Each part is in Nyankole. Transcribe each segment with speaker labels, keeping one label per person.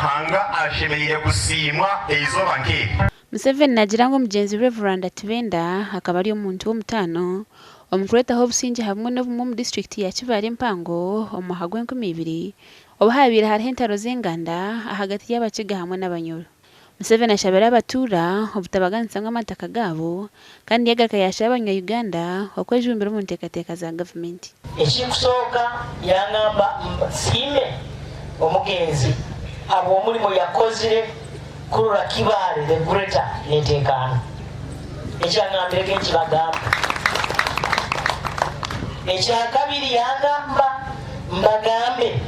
Speaker 1: Ruhanga ashemereire kusiimwa eizooba nk'eri.
Speaker 2: Museveni naagira ngu omugyenzi Rev. Tibenda akaba ari omuntu w'omutaano omu kureetaho obusingye hamwe n'obumwe omu disiturikiti ya Kibaale empango omu mwaka gw'enkumi ibiri obu haabaire hariho entaro z'enganda ahagati y'Abakiga hamwe n'Abanyoro. Museveni ashabire abatuura obutabaganisamu amataka gaabo kandi yagaruka yaashaba abanya Uganda okwejumbira omu nteekateeka za gavumenti.
Speaker 3: Ekikusooka yangamba nsiime omugenzi habw'omurimo yakozire kurora Kibaale the Greater neteekaana. Eki yangambirege nkibagamba. Ekyakabiri yangamba mbagambe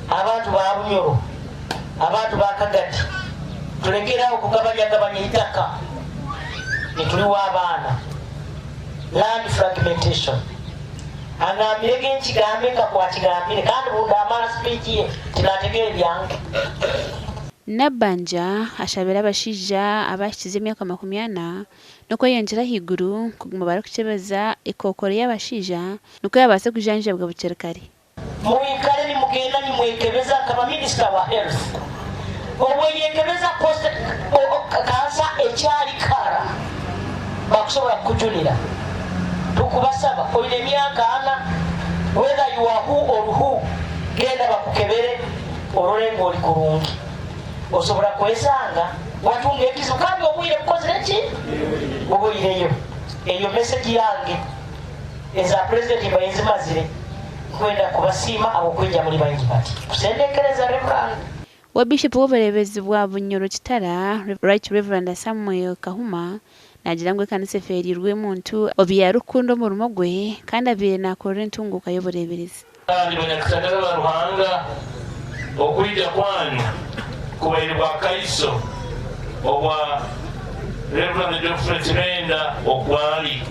Speaker 3: abantu ba Bunyoro, abantu ba Kagadi tulekere aho kugabanyagabanya eitaka nituriwa abaana, land fragmentation. Angambire ge nkigambe nka ku akigambire kandi bundamara speech ye tinategeera ebyange.
Speaker 2: Nabbanja ashabire abashaija abahikize emyaka 40 n'okweyongyera ahaiguru kuguma barikukyebeza ekookoro y'abashaija nikwo babaase kujanjabwa bukiri kare.
Speaker 3: Mwikare nimugenda nimwekebeza nka ba minisita wa health. Obweyekebeza prostate cancer ekyari kara bakusobora kukujunira. Tukubasaba oine emyaka ana whether you are who or who genda bakukebere orore ngu ori kurungi. Osobora kwesanga watunga ekizibu kandi obwire bukozire ki? Buhweireyo. Eyo message yange. Eza Purezidenti mbaire nzimazire, nkwenda kubasiima ahabw'okwija muri baingi bati kusendekereza Rev.
Speaker 2: We Bishopu w'obureebezi bwa Bunyoro Kitara, Right Rev. Samuel Kahuma naagira ngu ekanisa efeereirwe omuntu obaire arikukunda omurimo gwe kandi abaire naakorera entunguuka y'obureeberezi.
Speaker 4: Kandi banyakatagara ba Ruhanga, okwija kwanyu kubaire bwakaiso obwa Rev. Geoffrey Tibenda okwali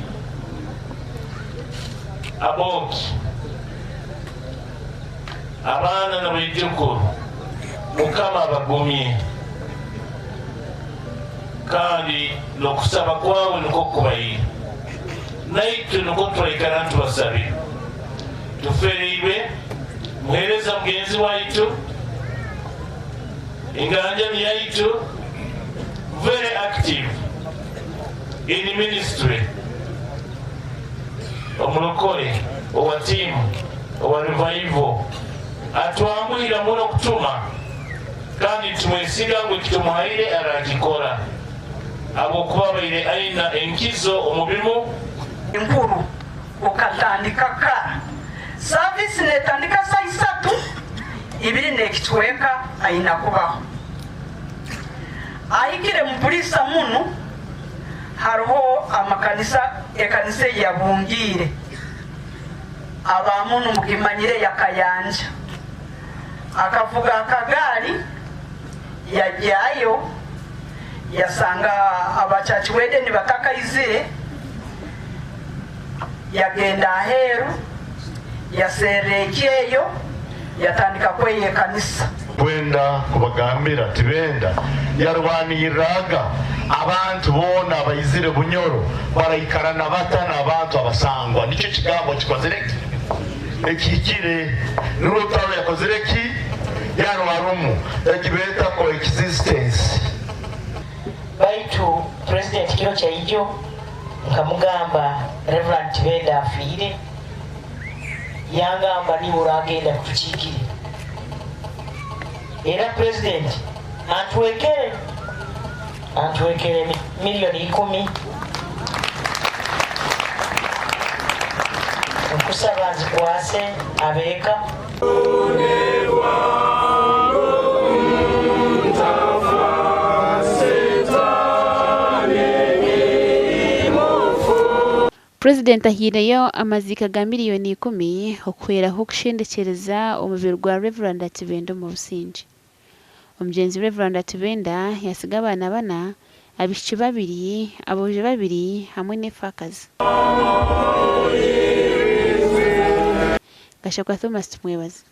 Speaker 4: Aboki, abaana na baijukuru, Mukama abagumye, kandi n'okusaba kwawe nukwo kubaire, naitwe nukwo turaikara nitubasabira. Tufeereirwe muheereza mugenzi waitu, enganjani yaitu, very active in ministry, omurokore owa team owa revival, atwanguhira muno kutuma kandi nitumwesiga ngu ekitumuhaire arakikora ahabw'okuba abaire aina enkizo omu bimu.
Speaker 5: Enkuru. Okatandika kara. Saviisi netandika saha isatu, ibiri nekicweka aina kubaho ahikire. Mupurisa munu hariho amakanisa ekanisa eyabungiire aba munu mugimanyire ya Kayanja. Akavuga akagaari yagyayo yasanga aba church warden batakaizire. Yagenda aheeru, yaserra ekyeyo, yatandika kweya ekanisa.
Speaker 6: Kwenda kubagambira Tibenda yarwanirraga abantu boona abaizire Bunyoro baraikarana bata n'abantu abasangwa. Nikyo kigambo kikozire ki? Ekihikire. Nurwo rutaro yakozire ki? Yarwarumu. Egi beeta coexistence.
Speaker 3: Baitu Purezidenti kiro kyaijo nkamugamba Rev. Tibenda afiire, yangamba niiwe oragenda kutukiikirira. Era Purezidenti antwekere, antwekere miliyoni ikumi. Nkusaba nzikwase abeeka.
Speaker 2: Purezidenti ahaireyo amaziika ga miriyoni 10 okuhweraho okushendekyereza omubiri gwa Rev. Tibenda omu busingye. Omugyenzi Rev. Tibenda yatsiga abaana bana, abaishiki babiri, aboojo babiri hamwe n'efaakazi. Gashakwa Thomas Tumwebaze.